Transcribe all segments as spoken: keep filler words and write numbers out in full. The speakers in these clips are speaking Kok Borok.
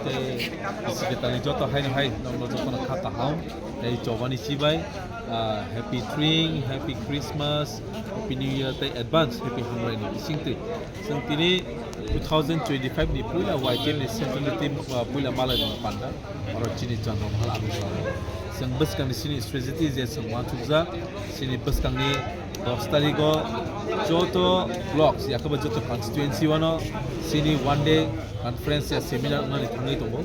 Tei secretary joto haino hai nokno jotono kha kaham tei chobani chibai, ah, happy Tring, happy Christmas, happy New Year tei advance happy hamrai ni bisingtwi. Chwng tini two thousand twenty-five ni puila Y T F ni central team, ah, puila malai rwna panda oro chini chwng rok hala abisong. Chwng bwskang ni chini strategy je chwng uansukjak chini bwskang ni dos tarikh o joto blocks yakaba joto constituency wano chini one day conference ya seminar wngnani thangwi tongo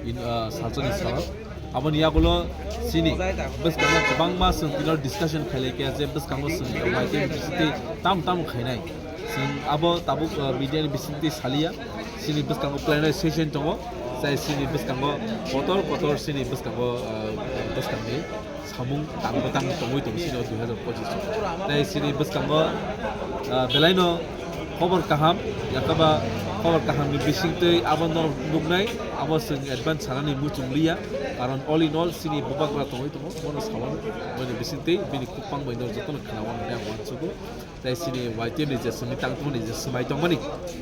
in, ah, salsa ni salo. Aboni yagulo chini bwskango kwbangma chwng tino discussion khailai khe je bwskango chwng Y T F ni bisingtwi tam tam khainai. Chwng abo tabuk, ah, media ni bisingtwi saliya. Chini bwskango plenary session tongo. Chai chini bwskango kotor kotor chini bwskango, ah, bwskangni samung tangbo tang tongwi tongo chini o dui hazar pochis o. Tei chini bwskango, ah, belaino khobor kaham, yakaba khobor kaham ni bisingtwi abo norok nuknai, abo chwng advance sanani muchung liya, karon all in all chini bubagra tongwi tongo, bono sawano, bini bisingtwi bini khupang bai norok jotono khnawa hwnwi ang uansugo. Tei chini Y T F ni je simi tang tongmani je swmai tongmani,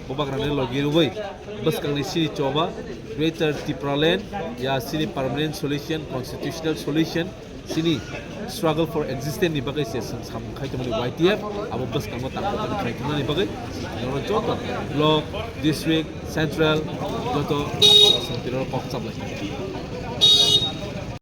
bubagrani logi rwui bwskangni chini choba Greater Tipraland ya chini permanent solution, constitutional solution, chini struggle for existence ni bagwi se sam, samung khai tongmani Y T F, abo bwskango tang tongmani khai tongmani bagwi norok joto block, district, central joto samung tiro kok chaplai.